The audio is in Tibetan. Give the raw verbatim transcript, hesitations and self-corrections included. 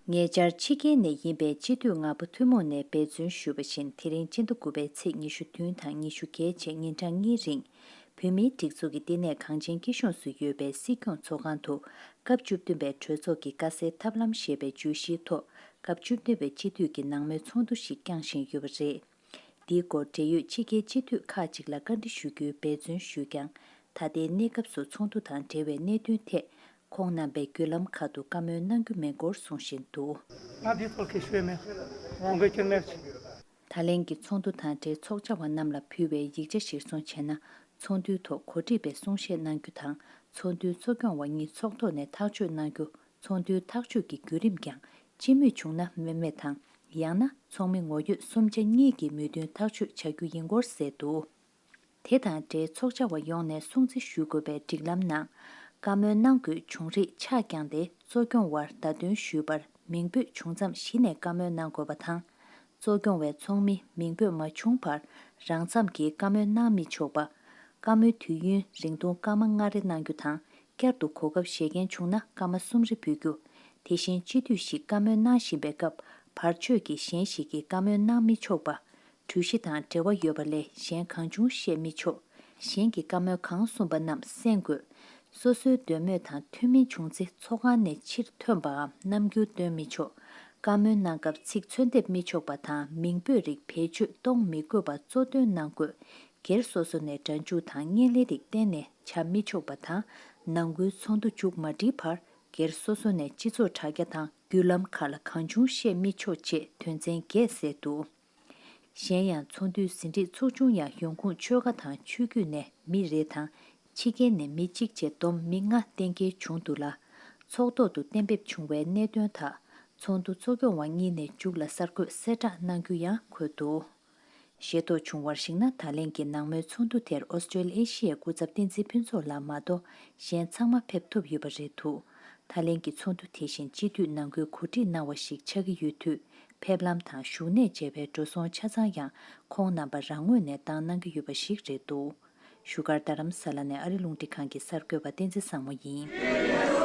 ཉེ་ཆར་ཕྱི་རྒྱལ་ནས་ཡིན་པའི་སྤྱི་འཐུས་ལྔ་པོ་ཐུན་མོང་ནས་འབད་བརྩོན་ཞུས་པ་བཞིན། དེ་རིང་སྤྱི་ཟླ་དགུ་པའི་ཚེས་ཉི་ཤུ་བདུན་དང་ཉི་ཤུ་བརྒྱད་བཅས་ཉིན་གྲངས་གཉིས་རིང་། བོད་མིའི་སྒྲིག་འཛུགས་ཀྱི་བསྟི་གནས་གངས་ཅན་སྐྱིད་གཤོངས་སུ་ཡོད་པའི་སྲིད་སྐྱོང་ཚོགས་ཁང་དུ། སྐབས་བཅུ་བདུན་པའི་གྲོས་ཚོགས་ཀྱི་དཀའ་སེལ་ཐབས་ལམ་ཞེས་པའི་བརྗོད་གཞིའི་ཐོག་སྐབས་བཅུ་བདུན་པའི་སྤྱི་འཐུས་ཀྱི་ནང་མོལ་ཚོགས་འདུ་ཞིག་བསྐྱངས་བཞིན་ཡོད་པ་རེད། འདིའི་སྐོར་འབྲེལ་ཡོད་ཕྱི་རྒྱལ་སྤྱི་འཐུས་ཁག་ཅིག་ལ་བཀའ་འདྲི་ཞུ་རྒྱུའི་འབད་བརྩོན་ཞུས་ཀྱང་། ད་ལྟའི་གནས་སྐབས་སུ་ཚོགས་འདུ་དང་འབྲེལ་བའི་གནད་དོན་ཐད། ཁོང་རྣམ་པས་བརྒྱུད་ལམ་ཁག་ཏུ་བཀའ་མོལ་གནང་རྒྱུ་མེད་སྐོར་གསུང་བཞིན་འདུག་ང་འདིའི་ཐོག་གི་ཤོད་མེད། ཁོང་གིས་ཁྱེར་མེད། ད་ལན་གྱི་ཚོགས་འདུ་དང་འབྲེལ་ཚོགས་བཅར་བ་རྣམས་ལ་ཕུལ་བའི་ཡིག་ཆ་གཞིར་བཟུང་བྱས་ན། ཚོགས་འདུའི་ཐོག་གོ་སྒྲིག་པས་གསུང་བཤད་གནང་རྒྱུ་དང་། ཚོགས་འདུའི་གཙོ་སྐྱོང་བ་གཉིས་ཚོགས་ཐོག་ནས་ཐག་གཅོད་གནང་རྒྱུ། ཚོགས་འདུའི་ཐག་གཅོད་ཀྱི་བརྒྱུད་རིམ་ཀྱང་སྤྱི་མོས་བྱུང་ན་མེད་མེད་དང་། ཡང་ན་ཚོགས་མི་ངོ་ཡོད་གསུམ་ཆ་གཉིས་ཀྱིས་མོས་མཐུན་ཐག་གཅོད་བྱ་རྒྱུ་ཡིན་སྐོར་གསལ་འདུག་དེ་དང་འབྲེལ་ཚོགས་བཅར་བ་ཡོངས་ནས་སྲུང་བརྩི་ཞུ་དགོས་པའི་སྒྲིག་ལམ་ནང་། བཀའ་མོལ་གནང་དགོས་བྱུང་རིགས་ཆགས་ཀྱང་། དེ་གཙོ་སྐྱོང་བར་བརྡ་དོན་ཞུས་པར་མིང་འབོད་བྱུང་མཚམས་གཞི་ནས་བཀའ་མོལ་གནང་དགོས་པ་དང་། གཙོ་སྐྱོང་བས་ཚོགས་མི་མིང་འབོད་མ་བྱུང་བར་རང་མཚམས་ཀྱིས་བཀའ་མོལ་གནང་མི་ཆོག་པ། བཀའ་མོལ་དུས་ཡུན་རིང་ཐུང་སྐར་མ་ལྔ་རེ་གནང་རྒྱུ་དང་། བསྐྱར་དུ་གོ་སྐབས་བཞེས་མཁན་བྱུང་ན་སྐར་མ་གསུམ་རེ་འབུལ་རྒྱུ། དེ་བཞིན་སྤྱི་འཐུས་ཤིག་བཀའ་མོལ་གནང་བཞིན་པའི་སྐབས་བར་ཆད་ཀྱིས་གཞན་ཞིག་གིས་བཀའ་མོལ་གནང་མི་ཆོག་པ། གྲོས་གཞི་དང་འབྲེལ་བ་ཡོད་པ་ལས་གཞན་གང་བྱུང་བཤད་མི་ཆོག་གཞན་གྱི་བཀའ་མོལ་གང་གསུངས་པ་རྣམས་གསན་དགོས། སོ་སོའི་འདོད་མོས་དང་མཐུན་མིན་བྱུང་ཚེ་ཚོགས་ཁང་ནས་ཕྱིར་ཐོན་པའམ་རྣམ་འགྱུར་སྟོན་མི་ཆོག་བཀའ་མོལ་གནང་སྐབས་ཚིག་མཚོན་འདེབས་མི་ཆོག་པ་དང་། མིང་འབོད་རིགས་བེད་སྤྱོད་གཏོང་མི་དགོས་པ་གཙོ་འདོན་གནང་དགོས། སྒེར་སོ་སོ་ནས་སྒྲ་འཇུག་དང་བརྙན་ལེན་རིགས་གཏན་ནས་བྱ་མི་ཆོག་པ་དང་། ནང་ཁུལ་ཚོགས་འདུ་མཇུག་མ་སྒྲིལ་བར་སྒེར་སོ་སོ་ནས་སྤྱི་ཚོགས་དྲ་རྒྱ་དང་བརྒྱུད་ལམ་ཁག་ལ་གང་བྱུང་བཤད་མི་ཆོག་ཅེས་དོན་ཚན་བརྒྱད་གསལ་འདུག་གཞན་ཡང་ཚོགས་འདུའི་ཟིན་བྲིས་ཚོགས་ཆུང་ཡང་ཡོང་ཁུངས་ཆོལ་ཁ་དང་ཆོས་བརྒྱུད་ནས་མི་རེ་དང་། ཕྱི་རྒྱལ་ནས་མི་གཅིག་བཅས་བསྡོམས་མི་ལྔ་གཏན་འཁེལ་བྱུང་འདུག་ལ། ཚོགས་ཐོག་ཏུ་གཏན་འབེབས་བྱུང་བའི་གནད་དོན་དག་ཚོགས་འདུ་གཙོ་སྐྱོང་བ་གཉིས་ནས་མཇུག་ལ་གསར་འགོད་གསལ་བསྒྲགས་གནང་རྒྱུ་ཡང་འཁོད་འདུག་ཤེས་རྟོགས་བྱུང་བར་གཞིགས་ན། ད་ལན་གྱི་ནང་མོལ་ཚོགས་འདུ་དེར་ཨོ་སི་ཀྲེ་ལི་ཨེ་ཤི་ཡའི་སྐུ་ཚབ་བསྟན་འཛིན་ཕུན་ཚོགས་ལགས་མ་གཏོགས་གཞན་ཚང་མ་ཕེབས་ཐུབ་ཡོད་པ་རེད་འདུག་ད་ལན་གྱི་ཚོགས་འདུ་དེ་བཞིན་སྤྱི་འཐུས་ནང་ཁུལ་གོ་སྒྲིག་གནང་བ་ཞིག་ཆགས་ཀྱི་ཡོད་དུས། ཕེབས་ལམ་དང་བཞུགས་གནས་བཅས་པའི་འགྲོ་སོང་ཆ་ཚང་ཡང་ཁོང་རྣམ་པ་རང་ངོས་ནས་བཏང་གནང་གི་ཡོད་པ་ཞིག་རེད་འདུག་བཞུགས་སྒར་རྡ་རམ་ས་ལ་ནས་ཨ་རི་རླུང་འཕྲིན་ཁང་གི་གསར་འགོད་པ་བསྟན་འཛིན་བཟང་མོ་ཡིན།